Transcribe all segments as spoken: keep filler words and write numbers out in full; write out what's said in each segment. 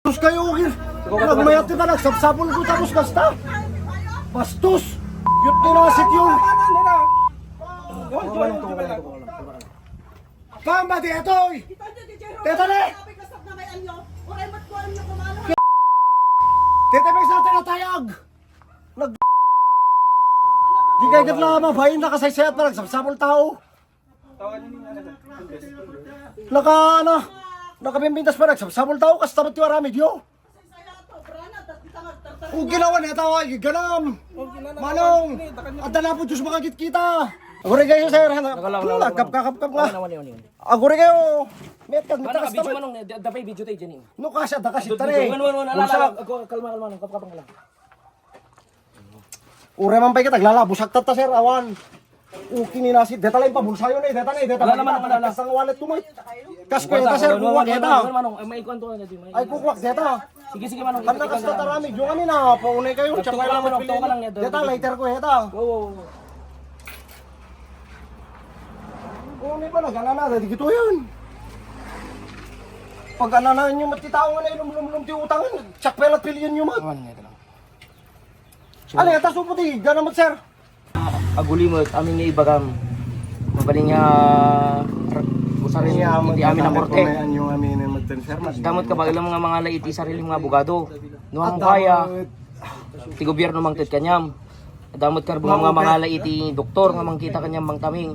Bastos kayo, Ugir. Nagmayat kita, nagsapsapol ko tapos kasta. Bastos. Yun, pinasit yun. Pamba di ito, eh. Teta ne. Teta, may sa tinatayag. Nag-, di kayo kat na mabayin na kasaysayat na nagsapsapol tao. Naka, ano, nakabimbintas pa, nagsapsapol tao, kasta ba't yung aramid yo? O ginawa na tao ay ganam. Manong, adda na po Diyos makakit kita. Aguri kayo, sir. Ano? Wala, wala, wala. Kap, kap, kap, kap. Wala, wala, wala, wala. Aguri kayo. Met kag Ano ka, video, kasta. Manong? Da-, da pa yung video tayo dyan, eh. No, kasi, da kasi, Video, tare. Wala, wala, wala, Bulsa. Wala, wala. Kalma, kalma, kalma. Kap, kap, kalma. Ure man pay kita, aglalabos agtatta, sir, awan. Okay ni nasi, deta lang pabulsayo na, deta na, deta Wala lang naman, wala lang. Kasang wallet ko, Mike. Kas ko, Wala, deta, sir, wala, kukuha wala, kita. Wala, wala, wala. Ay, may ikuan to, ano, di, may Ay, kukuha, deta. Sige, sige, Manong. Kan nakas na tarami, yung kami na, paunay kayo, Tuka tsaka lang, lang Manong, tuka lang, deta. Deta, lighter ko, deta. Wow, wow, wow. Paunay pa, nag-anana, dati gito yan. Pag-anana nyo, matitao nga na, ilum-lum-lum, ti utangan, tsak pa yung pilyon nyo, Mike. Awan nga, ito lang. Ano, yata supot, eh, gana mo, sir. Aguli met amin nga ibagam. Mabalin nga r-, usarin Iya, iti amin a korte. Ang yung amin nga magtan, sir, mas Damot ka ba ilam nga mangala iti sarili nga abogado? No, At amo kaya, dapat ti gobierno mangted kaniam. Damot ka nga Mangkaya. Mangala iti doktor nga mangkita kaniam mangtaming.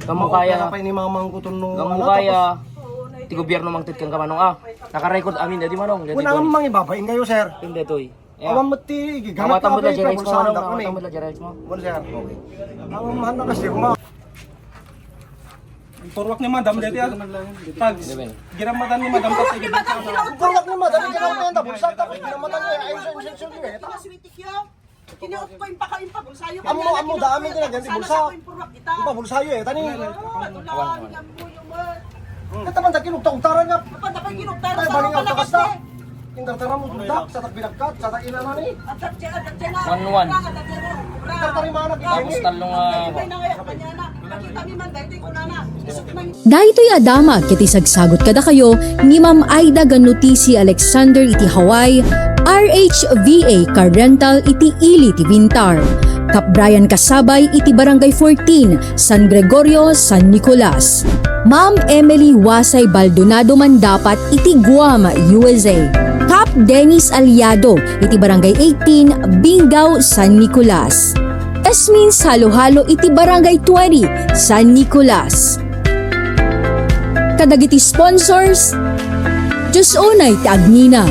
Kamo Mangkaya kaya, pa ini mamang kuton no, kamo ano, kaya, tapos ti gobierno mangted kan kamanong, ah. Nakarecord amin, dadi Manong, dadi Wala Don. Mang ibabain kayo, sir. Hindi, Toy. Yeah. Awan met ti giganap Awatan mo ta la Jerez mo, ipabusahan Manong, da kami. Awatan mo la Jerez mo. Bon, sir. Okay. Awan man na kasi, ma- Ang turwak ni Madam dati, ah. Tags. Hindi, Ben. Ginamadan ni Madam, tapos Ang turwak ni Madam, ginamadan na bulsa, tapos ginamadan niya, ay, ay, ay, ay, ay, ay, ay. Kiniot ko yung paka-, yung pabulsayo Amo, kanya, amo, kiniot dami ko din, yung ganti pabulsa. Bulsa ko yung purwak kita. Yung pabulsayo, eh, tani. Ah, tularan, yung Kataman da kinugta-ugtaran nga. Apa, dapat kinugtaran Ay, sa bali nga, mga bakas na. Indartara mo, duda, sa tagbilagkat, sa taginana ni. Atat siya, atat siya na. One one. Atat siya na. Tapos talong, ah, May nangaya kanya na. Nakita mi man, dahil ko na na. Isip man. Daytoy a damag iti sagsagut kadakayo ni Ma'am Aida Ganutisi Alexander iti Hawaii, R H V A Car Rental iti Ili ti Vintar. Kap Brian Kasabay iti Barangay fourteen, San Gregorio, San Nicolas. Ma'am Emily Wasay Baldonado Mandapat iti Guam, U S A. Kap Dennis Aliado iti Barangay eighteen, Bingao, San Nicolas. Esmin Salohalo iti Barangay twenty, San Nicolas. Kadagiti sponsors, Diyos unay ti agnina.